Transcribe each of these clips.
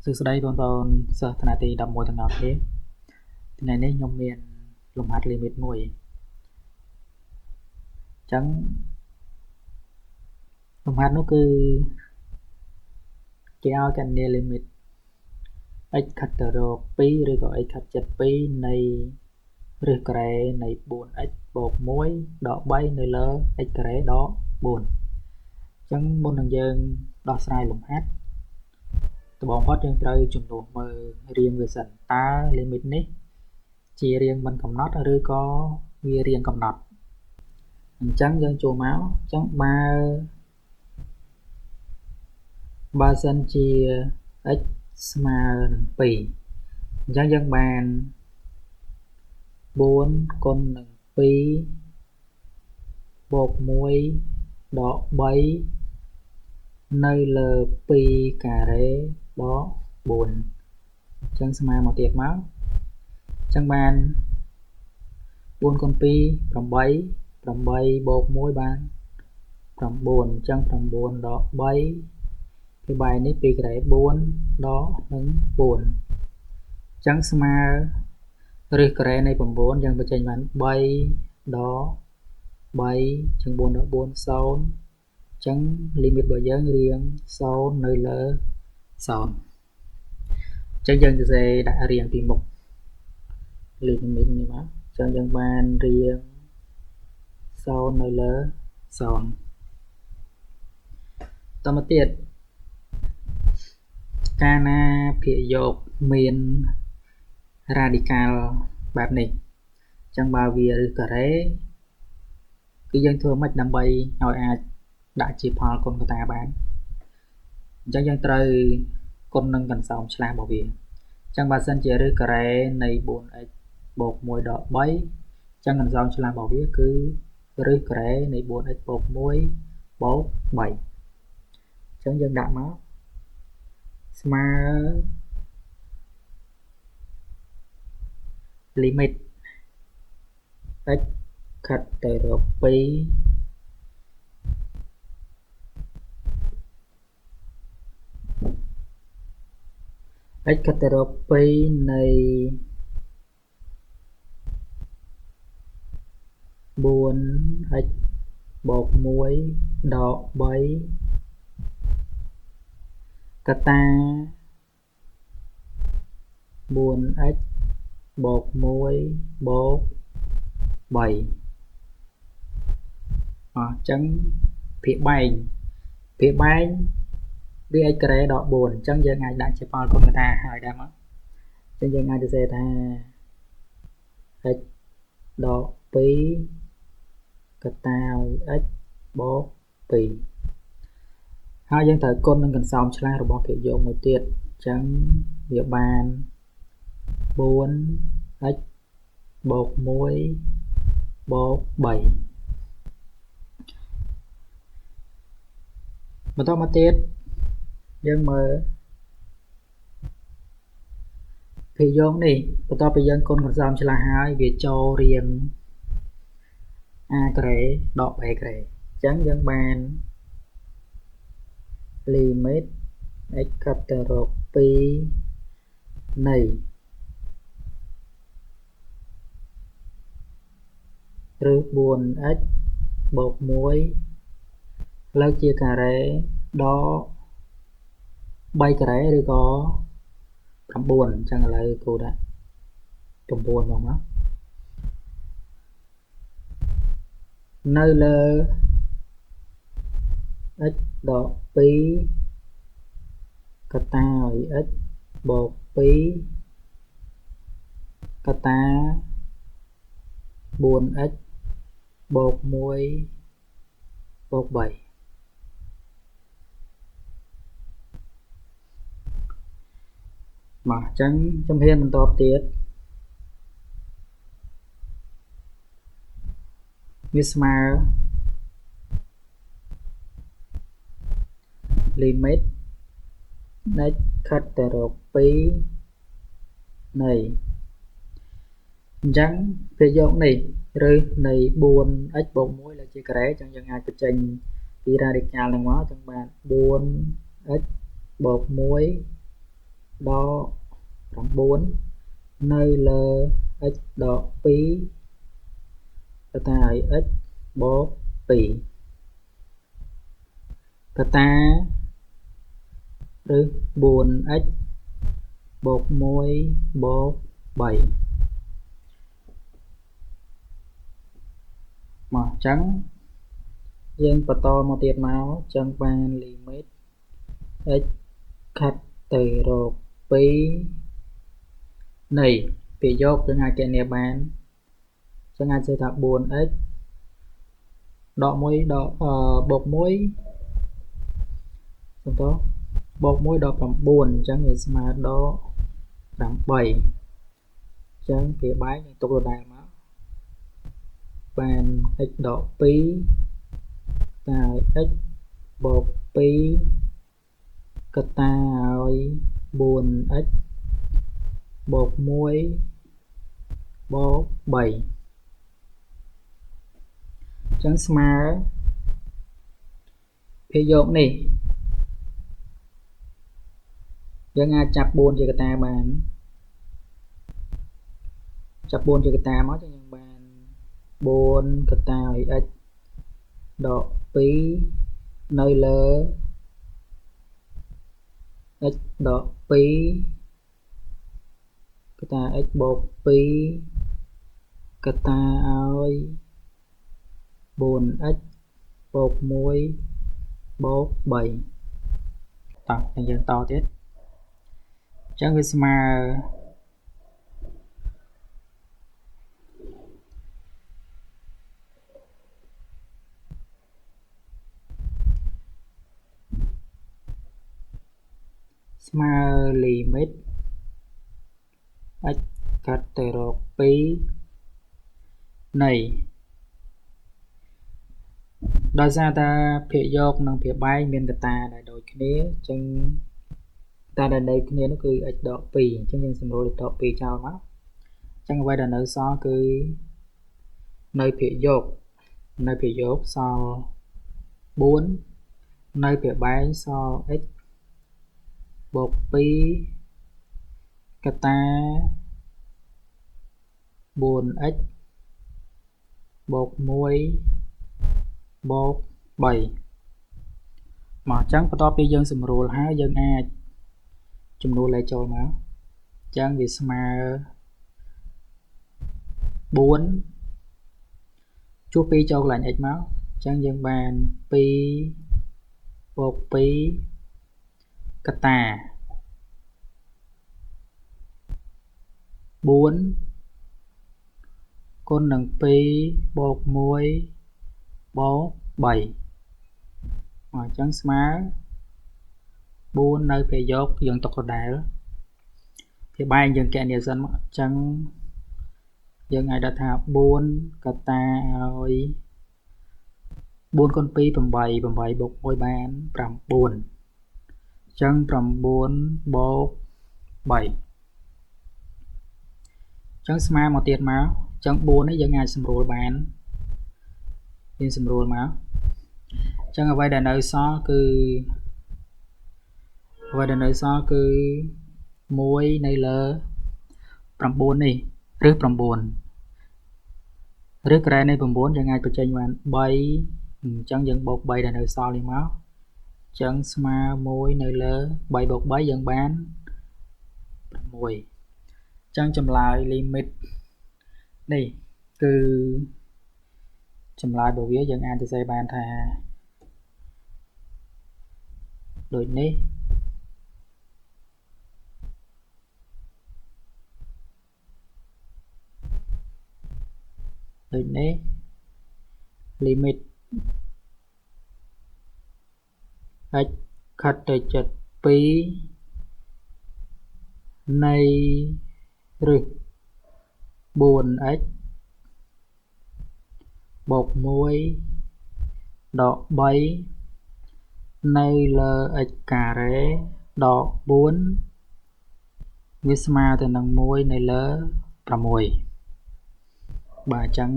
សួស្តីបងប្អូនសិស្សថ្នាក់ទី11ទាំងអស់គ្នាថ្ងៃនេះខ្ញុំមានលំហាត់ limit មួយអញ្ចឹងលំហាត់នោះគឺគេឲ្យកណនា limit x ខិតទៅរក2ឬក៏ x ខិត72នៃឫសការ៉េនៃ 4x បូក1ដក3នៅលើ x ការ៉េដក4អញ្ចឹងមុននឹងយើងដោះស្រាយលំហាត់ដំបូងផុតយើងត្រូវជំនួសមើលរាងវាសិនតើ limit នេះជារាងមិនកំណត់ឬក៏វារាងកំណត់អញ្ចឹងយើងចូលមកអញ្ចឹងបើសិនជា x ស្មើនឹង2អញ្ចឹងយើងបាន4គុណនឹង2បូក1ដក3នៅលើ2ការ៉េដក4អញ្ចឹងស្មើមកទៀតមកអញ្ចឹងបាន4គុណ2 8 8បូក1បាន9អញ្ចឹង9ដក3ពីបែនេះ2ការ៉េ4ដកនឹង4អញ្ចឹងស្មើឫសការ៉េនៃ9យើងបញ្ចេញបាន3ដក3ជាង4ដក4 0អញ្ចឹង limit របស់យើងរៀង0នៅលើ0អញ្ចឹងយើងសរសេរដាក់រៀងពីមុខ limit នេះមកអញ្ចឹងយើងបានរៀង0នៅលើ0តមកទៀតកាលណាភាគយកមានរ៉ាឌីកាល់បែបនេះអញ្ចឹងបើវាឫសការ៉េគឺយើងធ្វើម៉េចដើម្បីឲ្យអាចដាក់ជាផលគុណកតាបានអញ្ចឹងយើងត្រូវគុណនឹងកន្សោមឆ្លាស់របស់វាអញ្ចឹងបើសិនជាឫសការ៉េនៃ 4x បូក1ដក3អញ្ចឹងកន្សោមឆ្លាស់របស់វាគឺឫសការ៉េនៃ 4x បូក1បូក3អញ្ចឹងយើងដាក់មកស្មើ limit x ខិតទៅរក2 x ខិតទៅរក2នៃ 4x បូក1ដក3កតា 4x បូក1បូក3អញ្ចឹងភាគបែងវា x ការ៉េដក4អញ្ចឹងយើងអាចដាក់ជាផលគុណកតាហើយដែរមកអញ្ចឹងយើងអាចសរសេរថា x ដក2កតាឲ្យ x បូក2ហើយយើងត្រូវគុណនឹងកន្សោមឆ្លាស់របស់ភាគយកមួយទៀតអញ្ចឹងវាបាន 4x បូក1បូក3បន្តមកទៀតយើងមើលភាគយកនេះបន្ទាប់ពីយើងគុណកន្សោមឆ្លាស់ហើយវាចូលរៀង a ការ៉េដក b ការ៉េអញ្ចឹងយើងបាន limit x ខិតទៅរក2នៃឬ 4x បូក1លើកជាការ៉េដក3ការ៉េឬក៏9អញ្ចឹងឥឡូវគូដាក់9មកនៅលើ x ដក2កតាឲ្យ x បូក2កតា 4x បូក1បូក3បាទអញ្ចឹងជំហានបន្តទៀតវាស្មើ limit x ខិតទៅរក2នៃអញ្ចឹងភាគយកនេះឬនៃ 4x បូក1លើជាការ៉េអញ្ចឹងយើងអាចបញ្ចេញពីរ៉ាឌីកាល់ហ្នឹងមកអញ្ចឹងបាន 4x បូក1 ដក9នៅលើ x ដក2កតាឲ្យ x បូក2កតាឬ 4x បូក1បូក3មកអញ្ចឹងយើងបន្តមកទៀតមកចឹងបាន limit x ខិតទៅរក2នៃពេលយកយើងអាចគណនាបានចឹងអាចសួរថា 4x ដក1ដកបូក1សំទោសបូក1ដល់9អញ្ចឹងវាស្មើដក8អញ្ចឹងវាបែកយើងទុកដដែលមកបាន x ដក2តាឲ្យ x បូក2កតាឲ្យ 4x បូក1បូក3អញ្ចឹងស្មើភាគយកនេះយើងអាចចាប់4ជាកតាបានចាប់4ជាកតាមកចឹងយើងបាន4កតាឲ្យ x ដក2នៅលើ x ដក2កតា x បូក2កតាឲ្យ 4x បូក1បូក3តោះយើងតទៀតអញ្ចឹងវាស្មើស្មើ limit x កាត់ទៅរក2នៃដោយសារតែភាគយកនិងភាគបែងមានកតាដែលដូចគ្នាអញ្ចឹងកតាដែលដូចគ្នានោះគឺ x ដក2អញ្ចឹងយើងសម្រួល x ដក2ចោលមកអញ្ចឹងអ្វីដែលនៅសល់គឺនៅភាគយកនៅភាគយកសល់4នៅភាគបែងសល់ x បូក2កតា 4x បូក1បូក3មកអញ្ចឹងបន្ទាប់ពីយើងសម្រួលហើយយើងអាចចំនួនលេខចូលមកអញ្ចឹងវាស្មើ4ជួស2ចូលកន្លែង x មកអញ្ចឹងយើងបាន2បូក2កតា4គុណនឹង2បូក1បូក3អញ្ចឹងស្មើ4នៅពេលយកយើងទុកដដែលភាគបែងយើងគណនាសិនមកអញ្ចឹងយើងអាចដាក់ថា4កតាឲ្យ4គុណ2 8 8បូក1បាន9អញ្ចឹង9បូក3អញ្ចឹងស្មើមកទៀតមកអញ្ចឹង4នេះយើងអាចសម្រួលបានយើងសម្រួលមកអញ្ចឹងអ្វីដែលនៅសល់គឺអ្វីដែលនៅសល់គឺ1នៅលើ9នេះឬ9ឬក្រែនៃ9យើងអាចបញ្ចេញបាន3អញ្ចឹងយើងបូក3ដែលនៅសល់នេះមកអញ្ចឹងស្មើ1នៅលើ3បូក3យើងបាន6អញ្ចឹងចម្លើយ limit នេះគឺចម្លើយរបស់វាយើងអាចសរសេរបានថាដូចនេះដូចនេះ limit x ខិតទៅជិត2នៃឫស 4x បូក1ដក3នៅលើ x ការ៉េដក4វាស្មើទៅនឹង1នៅលើ6បាទអញ្ចឹង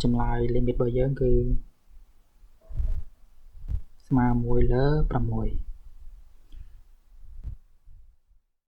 ចម្លើយ limit របស់យើងគឺស្មើ1លើ6